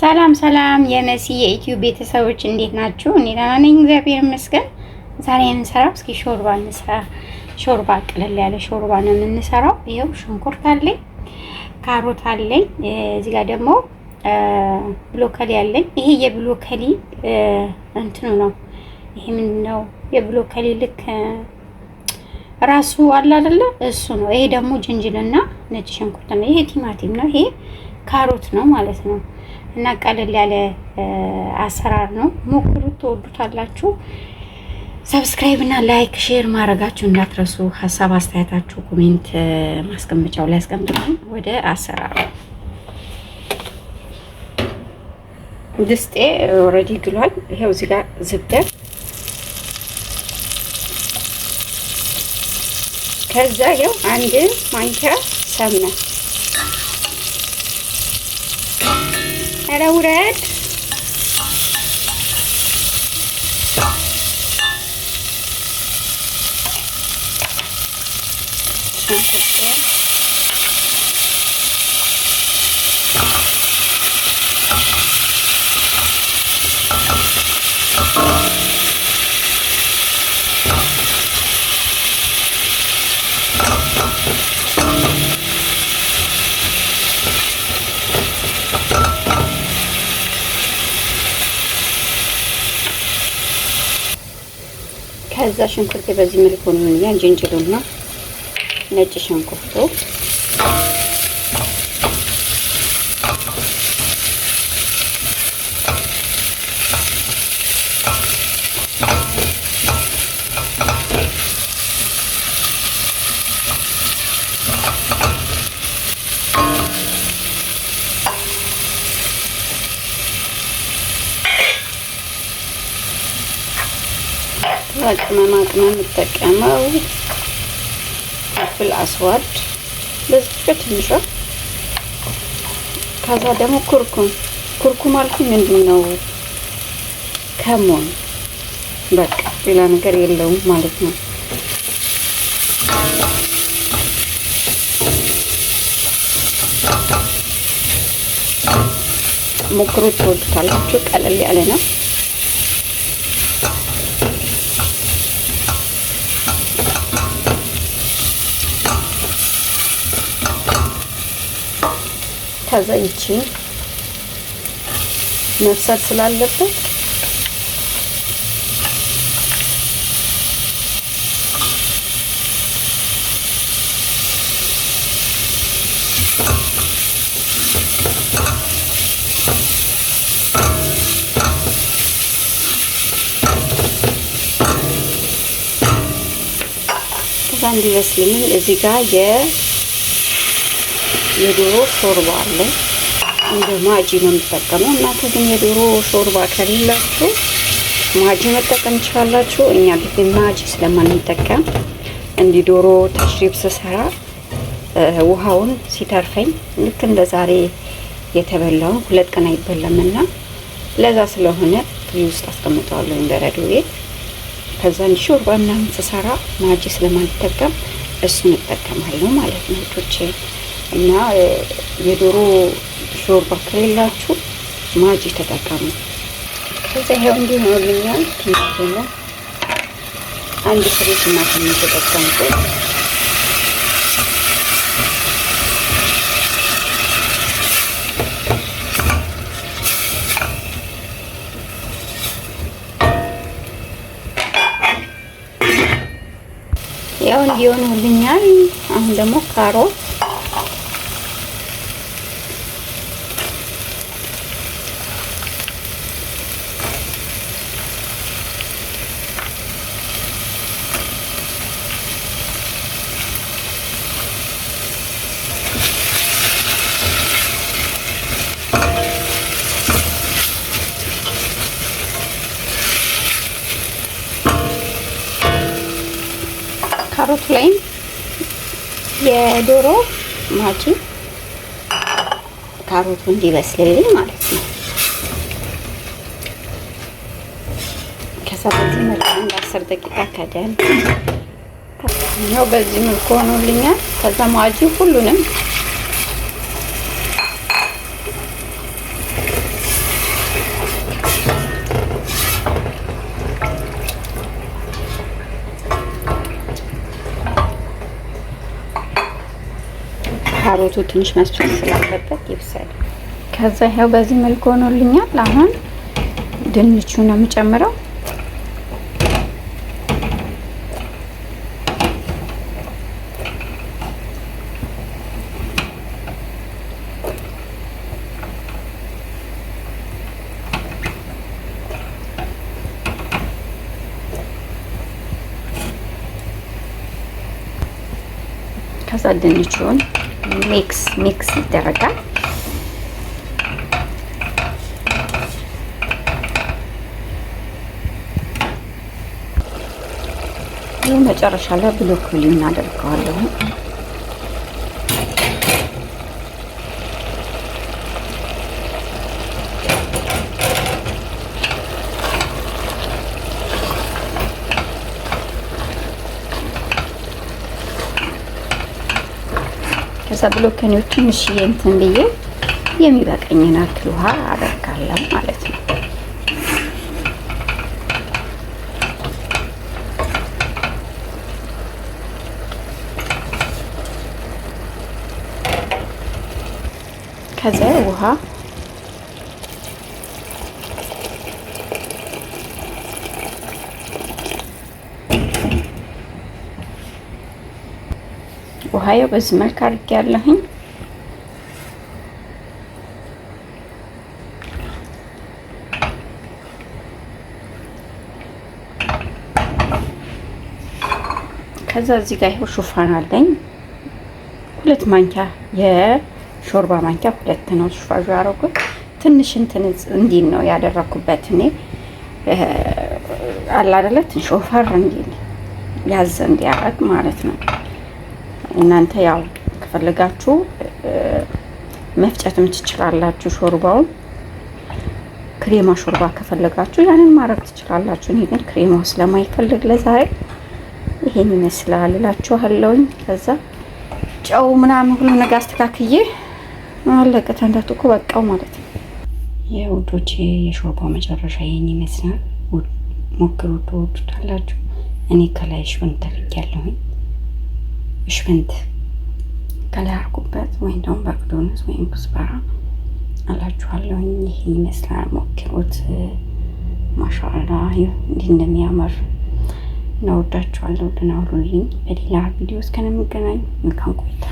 ሰላም ሰላም የመሲ የኢትዮ ቤተሰቦች እንዴት ናችሁ? እኔ ደህና ነኝ፣ እግዚአብሔር ይመስገን። ዛሬ የምንሰራው እስኪ ሾርባ እንስራ። ሾርባ ቀለል ያለ ሾርባ ነው የምንሰራው። ይኸው ሽንኩርት አለኝ፣ ካሮት አለኝ፣ እዚህ ጋር ደግሞ ብሎከሊ አለኝ። ይሄ የብሎከሊ እንትኑ ነው። ይሄ ምንድነው? የብሎከሊ ልክ ራሱ አለ አይደለ? እሱ ነው። ይሄ ደግሞ ጅንጅልና ነጭ ሽንኩርት ነው። ይሄ ቲማቲም ነው። ይሄ ካሮት ነው ማለት ነው። እና ቀለል ያለ አሰራር ነው። ሞክሩት፣ ትወዱታላችሁ። Subscribe እና like share ማድረጋችሁ እንዳትረሱ። ሀሳብ አስተያየታችሁ comment ማስቀመጫው ላይ አስቀምጡልኝ። ወደ አሰራሩ። ድስጤ already ግሏል። ይሄው እዚህ ጋር زبدة፣ ከዛ ይኸው አንድ ማንኪያ سمنة፣ ኧረ ውረድ። ሽንኩርቴን ከዛ ሽንኩርቴ በዚህ መልኩ ሆኖልኛል። ጅንጅሉና ነጭ ሽንኩርቱ ቅመማ ቅመም የምጠቀመው فلفل أسود በዚህ በትንሿ። ከዛ ደግሞ كركم كركم አልኩኝ፣ ምንድን ነው ከሞን፣ በቃ ሌላ ነገር የለውም ማለት ነው። ሞክሩት፣ ትወዱታላችሁ። ቀለል ያለ ነው። ከዛ ይቺ መብሰል ስላለበት ከዛ እንዲበስልልኝ እዚህ ጋር የዶሮ ሾርባ አለ። እንደ ማጂ ነው የምጠቀመው። እናንተ ግን የዶሮ ሾርባ ከሌላችሁ ማጂ መጠቀም ትችላላችሁ። እኛ ቤት ማጂ ስለማንጠቀም እንዲህ ዶሮ تشريب ስሰራ ውሃውን ሲተርፈኝ ልክ እንደ ዛሬ የተበላውን 2 ቀን አይበላምና ለዛ ስለሆነ ፍሪጅ ውስጥ አስቀምጠዋለሁ በረዶ ቤት። ከዛ ሾርባ ምናምን ስሰራ ማጂ ስለማንጠቀም እሱን እጠቀማለሁ ማለት ነው ውዶቼ። እና የዶሮ ሾርባ ከሌላችሁ ማጂ ተጠቀሙ። ከዛ ይሄው እንዲህ ሆኖልኛል። ቲማቲሙ አንድ ፍሬ ቲማቲም የተጠቀምኩት። ያው እንዲህ ሆኖልኛል። አሁን ደግሞ ካሮት ካሮቱ ላይም የዶሮ ማጂ ካሮቱ እንዲበስልልኝ ማለት ነው። ከዛ በዚህ መልኩ አንድ 10 ደቂቃ ከደን ነው በዚህ መልኩ ሆኖልኛል። ከዛ ማጂ ሁሉንም ካሮቱ ትንሽ መስፈል ስላለበት ይብሰል። ከዛ ይኸው በዚህ መልኩ ሆኖልኛል። አሁን ድንቹ ነው የምጨምረው። ከዛ ድንቹን mix mix ይደረጋል። ይህ መጨረሻ ላይ ብሮኮሊ እናደርገዋለን። ከዛ ብሮኮሊው ትንሽዬ እንትን ብዬ የሚበቃኝን ያክል ውሃ አደርጋለሁ ማለት ነው። ከዛ ውሃ ውሃው በዚህ መልክ አድርጌያለሁኝ። ከዛ እዚህ ጋር ይኸው ሹፋን አለኝ። 2 ማንኪያ የሾርባ ማንኪያ 2 ነው ሹፋን ያደረኩት። ትንሽ እንትን እንዲል ነው ያደረኩበት እኔ አለ አይደለ፣ ትንሽ ወፈር እንዲል ያዘ እንዲያደርግ ማለት ነው። እናንተ ያው ከፈለጋችሁ መፍጨትም ትችላላችሁ። ሾርባውን ክሬማ ሾርባ ከፈለጋችሁ ያንን ማድረግ ትችላላችሁ። እኔ ግን ክሬማው ስለማይፈልግ ለዛሬ ይሄን ይመስላል እላችኋለሁኝ። ከዛ ጨው ምናምን ሁሉ ነገር አስተካክዬ አለቀ። ተንዳትኮ በቃው ማለት ነው። የውዶቼ የሾርባው መጨረሻ ይሄን ይመስላል። ሞክሩ፣ ትወዱታላችሁ። እኔ ከላይ ሽንት አድርጌያለሁኝ። ሽንት ከላይ አድርጉበት ወይም ደግሞ بقدونس ወይም كزبرة አላችኋለሁኝ። ይሄን ይመስላል፣ ሞክሩት። ማሻአላህ እንዲህ እንደሚያምር እናወዳችኋለሁ። ደህና ሁኑልኝ። በሌላ ቪዲዮ እስከምንገናኝ መልካም ቆይታ።